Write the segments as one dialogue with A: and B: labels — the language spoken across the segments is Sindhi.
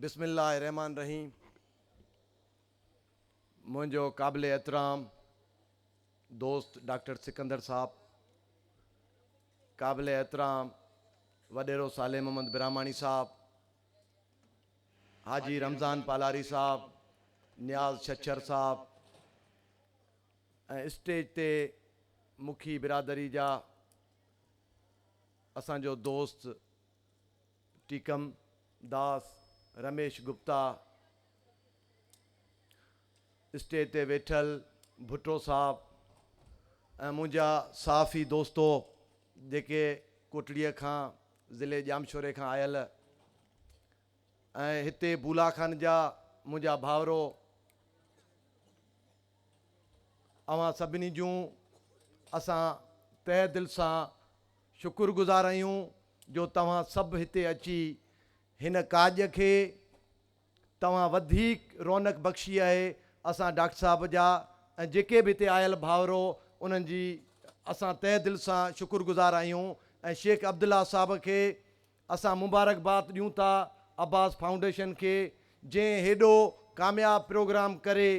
A: بسم الله الرحمٰن الرحيم منهنجو قابل احترام دوست ڊاڪٽر سڪندر صاحب، قابل احترام وڏيرو صالح محمد براهماڻي صاحب، حاجي رمضان پالاري صاحب، نياز ڇڇر صاحب ۽ اسٽيج تي مکي برادري جا اسان جو دوست ٽيڪم داس، رميش گپتا، اسٽيج تي ويٺل ڀٽو صاحب ۽ منهنجا صحافي دوستو جيڪي ڪوٽڙيء کان ضلعي ڄامشوري کان آيل ۽ هتي بولا خان جا منهنجا ڀائرو اوهان سڀني جون اسان تهه دل سان شڪر گذار آهيون جو توهان سڀ هتي اچي هن ڪاڄ کي توهان وڌيڪ رونق بخشي آهي اسان ڊاڪٽر صاحب جا ۽ جيڪي به هتي آيل ڀائرو انهن جي اسان تهه دل سان شڪر گذار آهيون ۽ شيخ عبدالله صاحب کي اسان مبارڪباد ڏيون ٿا عباس فائونڊيشن کي جنهن هيڏو ڪامياب پروگرام ڪري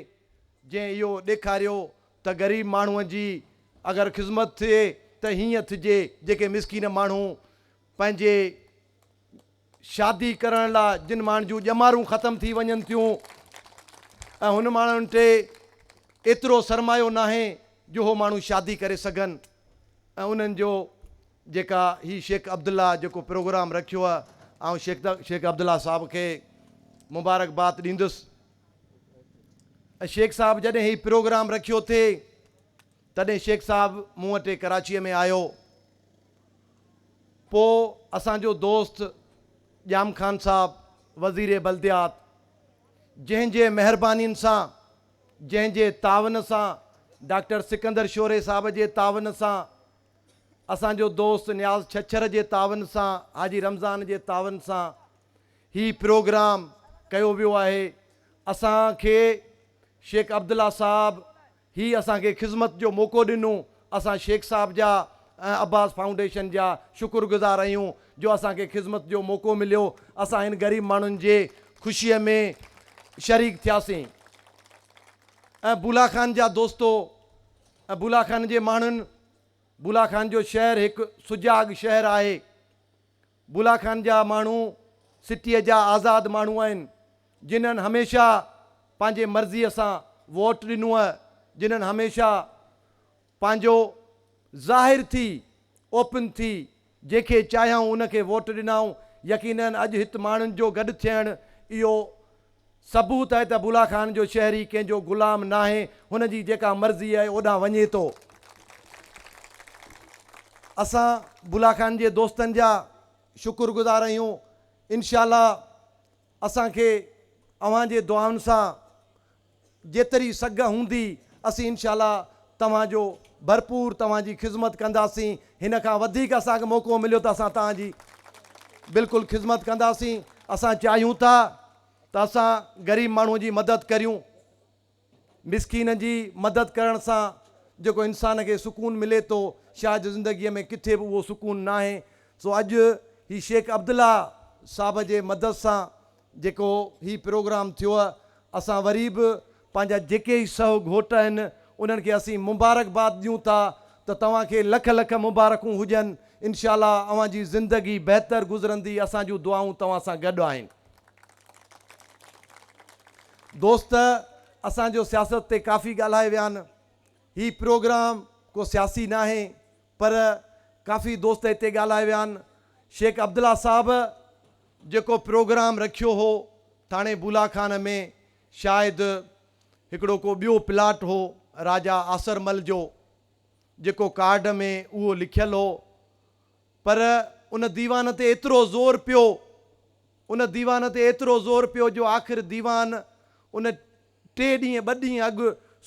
A: جنهن اهو ڏيکاريو ته غريب ماڻهو جي اگر خذمت ٿئي ته هيئن ٿجي جيڪي مسڪين ماڻهو پنهنجي شادي ڪرڻ لا جن ماڻهن جون ڄمارون ختم ٿي وڃن ٿيون ۽ هن ماڻهن تي ايترو سرمايو ناهي جو هو ماڻهو شادي ڪري سگهن ۽ انهن جو جيڪا هي شيخ عبدالله جيڪو پروگرام رکيو آهي آئون شيخ شيخ عبدالله صاحب کي مبارڪباد ڏيندس ۽ شيخ صاحب جڏهن هي پروگرام رکيو ٿي تڏهن شيخ صاحب مون وٽ ڪراچيء ۾ آيو. پوء اسان جو دوست ڄام خان صاحب وزير بلديات جنهن جي مهربانين سان، جنهن جي تعاون سان، ڊاڪٽر سڪندر شوري صاحب جي تعاون سان، اسان جو دوست نياز ڇڇر جي تعاون سان، حاجي رمضان جي تعاون سان هي پروگرام ڪيو ويو آهي. اسان کي شيخ عبدالله صاحب هي اسان کي خذمت جو موقعو ڏنو، اسان شيخ صاحب جا ۽ عباس فائونڊيشن جا شڪر گذار آهيون جو اسان کي خذمت جو موقعو مليو، اسان هن غريب ماڻهن جي خوشيء ۾ شريڪ ٿياسين ۽ بولا خان جا دوستو ۽ بولا خان جي ماڻهن، بولا خان جو شهر هڪ سجاڳ شهر آهي، بولا خان جا ماڻهو سٽيء جا آزاد ماڻهو آهن، جنھن هميشه پنهنجي مرضيء سان ووٽ ڏنو ۽ جنھن هميشه پنهنجو ظاهر ٿي اوپن ٿي جنهن کي چاهيائون ان کي ووٽ ڏنائون، يقينن اڄ هت ماڻهن جو گڏ ٿيڻ اهو ثبوت آهي ته بولا خان جو شهري ڪنهن جو غلام ناهي، هن جي جيڪا مرضي آهي اوڏانهن وڃي ٿو. اسان بولا خان جي دوستن جا شڪر گذار آهيون، انشاء الله اسان کي اوهان جي دعائن سان جيتري سگهه هوندي اسين انشاء الله توهان جو ڀرپور توهان جي خذمت ڪنداسين هن کان وڌيڪ اسان کي موقعو مليو ته اسان توهان جي بلڪل خذمت ڪنداسين اسان چاهيون ٿا ته اسان غريب ماڻهو جي مدد ڪريون مسڪين جي مدد ڪرڻ سان جيڪو انسان کي سڪون ملي ٿو شايد زندگيء ۾ ڪٿي به اهو سڪون ناهي سو اڄ هي شيخ عبدالله صاحب جي مدد سان جيڪو هي پروگرام ٿيو اسان وري به پنهنجا جيڪي ئي سهو گهوٽ آهن انهن کي اسين مبارڪباد ڏيون ٿا ته توهان کي لک لک مبارڪون هجن انشاء الله اوهان جي زندگي بهتر گذرندي اسان جون دعائون توهان سان گڏ آهن. دوست اسان جو سياست تي ڪافي ڳالهائي ويا آهن هي پروگرام ڪو سياسي ناهي پر ڪافي دوست هتي ڳالهائي ويا آهن شيخ عبدالله صاحب جيڪو پروگرام رکيو هو ٿاڻي بولا خان ۾ شايد هڪڙو ڪو ٻيو پلاٽ هو راجا آسرمل جو جيڪو ڪارڊ ۾ اهو لکيل هو پر ان ديوان تي ايترو زور پيو، ان ديوان تي ايترو زور پيو جو آخر ديوان ان ٽي ڏينهن ٻه ڏينهن اڳ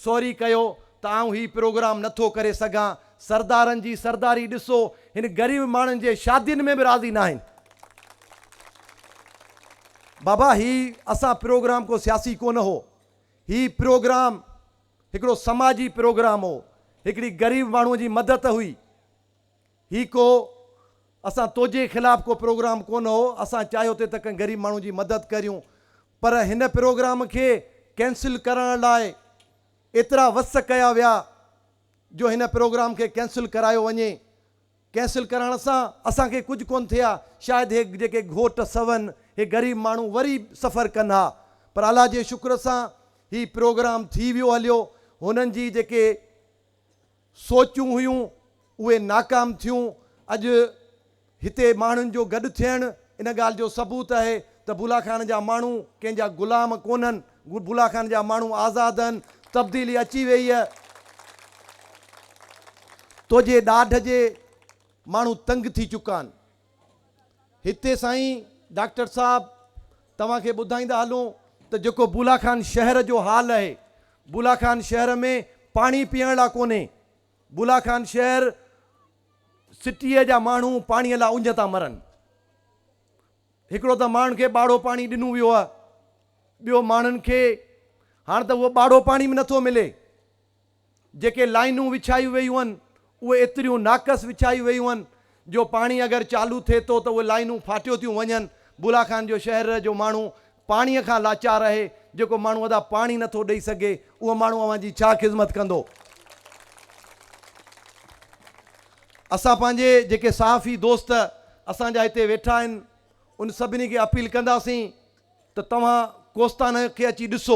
A: سوري ڪيو ته آئون هي پروگرام نه ٿو ڪري سگهان، سردارن جي سرداري ڏسو، هن غريب ماڻهن جي شادين ۾ به راضي ناهن. بابا هي اسان پروگرام ڪو سياسي ڪونه هو، هي پروگرام هڪڙو سماجي پروگرام هو، هڪڙي غريب ماڻهو جي مدد هئي. هي ڪو اسان توجي خلاف ڪو پروگرام ڪونه هو، اسان چاهيو ٿي ته ڪنهن غريب ماڻهو جي مدد ڪريون. پر هن پروگرام کي ڪينسل ڪرڻ لاء ايترا وس ڪيا ويا جو هن پروگرام کي ڪينسل ڪرايو وڃي. ڪينسل ڪرڻ سان اسان کي ڪجهه ڪونه ٿئي ها، شايد هي جيڪي گهوٽ سون هي غريب ماڻهو وري سفر ڪن ها، پر الله جي شڪر سان هي پروگرام ٿي ويو هليو، هنن جي جيڪي سوچون هيون اهي ناڪام ٿيون، اڄ هتي ماڻهن جو گڏ ٿيڻ ان ڳالهه جو ثبوت آهي ته بولا خان جا ماڻهو ڪنهن جا غلام ڪونهن، بولا خان جا ماڻهو آزاد آهن، تبديلي اچي ويئي. توجي ڏاڍ جي ماڻهو تنگ ٿي چڪا آهن. هتي سائين ڊاڪٽر صاحب توهان کي ٻڌائيندا هلون ته جيڪو بولا خان شهر جو حال آهي، بولا خان شهر ۾ پاڻي پيئڻ لا ڪونهي، بولا خان شهر سٽيء جا ماڻهو پاڻيء لا اڃ ٿا مرن. هڪڙو ته ماڻهن کي ٻاڙو پاڻي ڏنو ويو آهي، ٻيو ماڻهن کي هاڻ ته اهو ٻاڙو پاڻي به نٿو ملي. جيڪي لائينون وڇايون ويون آهن، اهي ايتريون ناقص وڇايون ويون آهن جو پاڻي اگر چالو ٿئي ٿو ته اهي لائينون ڦاٽيو ٿيون وڃن. بولا خان جو شهر جو ماڻهو پاڻيء کان لاچار آهي، جيڪو ماڻهو ادا پاڻي نٿو ڏئي سگهي، اهو ماڻهو اوهان جي ڇا خذمت ڪندو؟ اسان پنهنجي جيڪي صحافي دوست اسان جا هتي ويٺا آهن، ان سڀني کي اپيل ڪنداسين ته توهان ڪوستان کي اچي ڏسو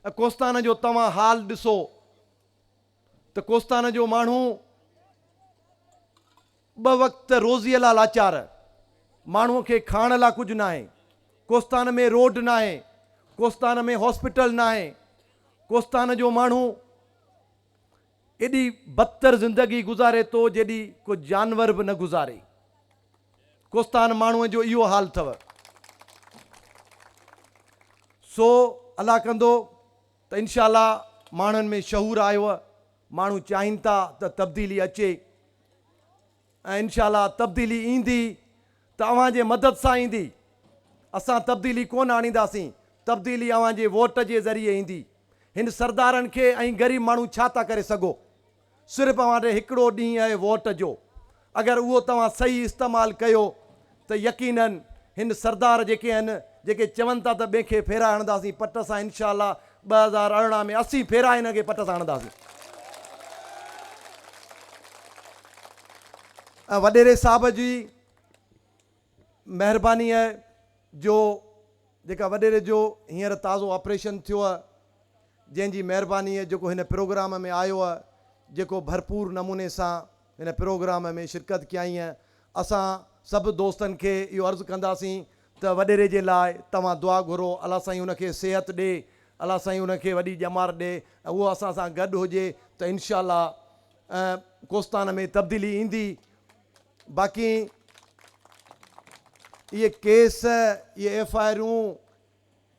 A: ۽ ڪوستان جو توهان حال ڏسو ته ڪوستان جو ماڻهو ٻه وقت روزيء لا لاچار، ماڻهوء کي کائڻ لا ڪجهه ناهي، ڪوستان ۾ روڊ ناهي، ڪوستان ۾ هاسپيٽل ناهي، ڪوستان جو ماڻهو ايڏي بدتر زندگي گذاري ٿو جيڏي ڪو جانور به نه گذاري. ڪوستان ماڻهوء جو اهو حال اٿو. سو الله ڪندو ته انشاء الله ماڻهن ۾ شعور آيو، ماڻهو چاهين ٿا ته تبديلي اچي. ۽ انشاء الله تبديلي ايندي ته اوهان جي مدد سان ايندي، اسان تبديلي ڪونه آڻينداسين، تبديلي اوهان جي ووٽ جي ذريعي ايندي، هن سردارن کي ۽ غريب ماڻهو ڇا ٿا ڪري سگهو، صرف اوهان ڏي هڪڙو ڏينهن آهي ووٽ جو، اگر اهو توهان صحيح استعمال ڪيو ته يقينن هن سردار جيڪي آهن جيڪي چون ٿا ته ٻئي کي ڦيرائي هڻنداسين پٽ سان انشاء الله 2018 ۾ اسين ڦيرائي هن کي پٽ سان هڻنداسين. ۽ وڏيري صاحب جي مهرباني آهي جو جيڪا وڏيري جو هينئر تازو آپريشن ٿيو آهي جنهن جي مهرباني آهي جيڪو هن پروگرام ۾ آيو آهي جيڪو ڀرپور نموني سان هن پروگرام ۾ شرڪت ڪيائين آهي اسان سڀ دوستن کي اهو عرض ڪنداسين ته وڏيري جي لاء توهان دعا گهرو الله سائين ان کي صحت ڏي الله سائين ان کي وڏي ڄمار ڏي ۽ اهو اسان سان گڏ هجي ته انشاء الله ڪوستان ۾ تبديلي ايندي باقي اهي ڪيس اهي ايف I آرون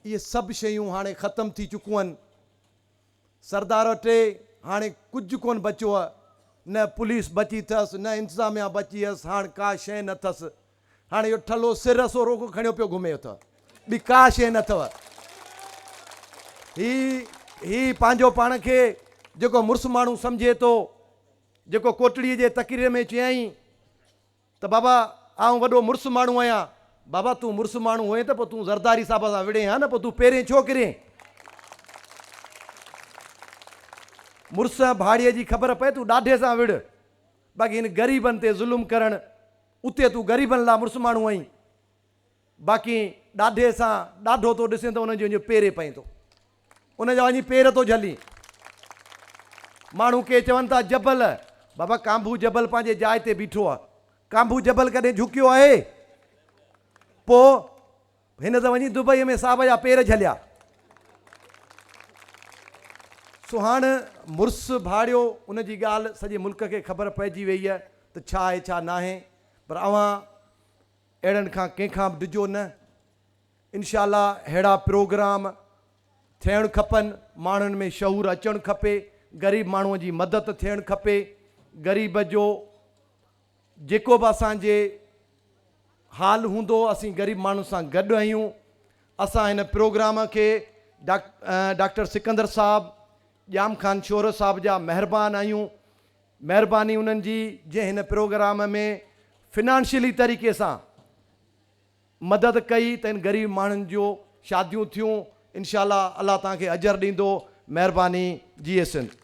A: اهي سڀ شيون هاڻي ختم ٿي چڪون آهن سردار وٽ هاڻي ڪجهه ڪونه بچيو آ، نه پوليس بچي ٿس، نه انتظاميا بچي هيس، هاڻ ڪا شيء نه ٿس. هاڻي اهو ٺلهو سر سورو ڪو کڻيو پيو گهمي اٿ، ٻي ڪا شيء نه اٿو. هي هي پنهنجو پاڻ کي جيڪو مڙس ماڻهو سمجهي ٿو، جيڪو ڪوٽڙيء جي تقرير ۾ چيائين ته بابا آئون وڏو مڙس ماڻهو آهيان. بابا تون مڙس ماڻهو هئين ته پوء تون زرداري صاحب سان وڙهين ها نه پوء تون پيرين ڇو ڪرين؟ مڙس ۽ ڀاڙي جي خبر پئي تون ڏاڍي سان وڙهه. باقي هن غريبن تي ظلم ڪرڻ اتي تون غريبن لاء مڙس ماڻهو آهين. باقي ڏاڍي سان ڏاڍو ٿو ڏسين ته ان جي وڃي پيري پئين ٿو. ان جا وڃي پير ٿو جهلين. ماڻهو ڪي چون ٿا جبل، بابا ڪانڀو جبل پنهنجي جاء تي بيٺو آ. ڪانڀو جبل ڪڏهن جهڪيو آهي؟ پوء هن ته وڃي دبئيء ۾ صاحب جا پير جهليا. سو هاڻ مڙس ڀاڙيو ان جي ڳالهه سڄي ملڪ کي خبر پئجي ويئي ته ڇا آهي ڇا ناهي. پر اوهان اهڙن کان ڪنهن کان به ڊڄو نه. انشاء الله ههڙا پروگرام ٿيڻ کپن، ماڻهن ۾ شعور اچڻ کپي، غريب ماڻهو جي مدد ٿيڻ کپي، غريب جو جيڪو به اسان جي حال هوندو اسين غريب ماڻهن سان گڏ آهيون. اسان هن پروگرام کي ڊاڪٽر سڪندر صاحب، ڄام خان شورو صاحب جا مهربان آهيون، مهرباني انهن جي جنهن هن پروگرام ۾ فنانشلي طريقي سان مدد ڪئي ته ان غريب ماڻهن جو شاديون ٿيون انشاء الله الله توهان کي اجر ڏيندو مهرباني جيئي سنڌ.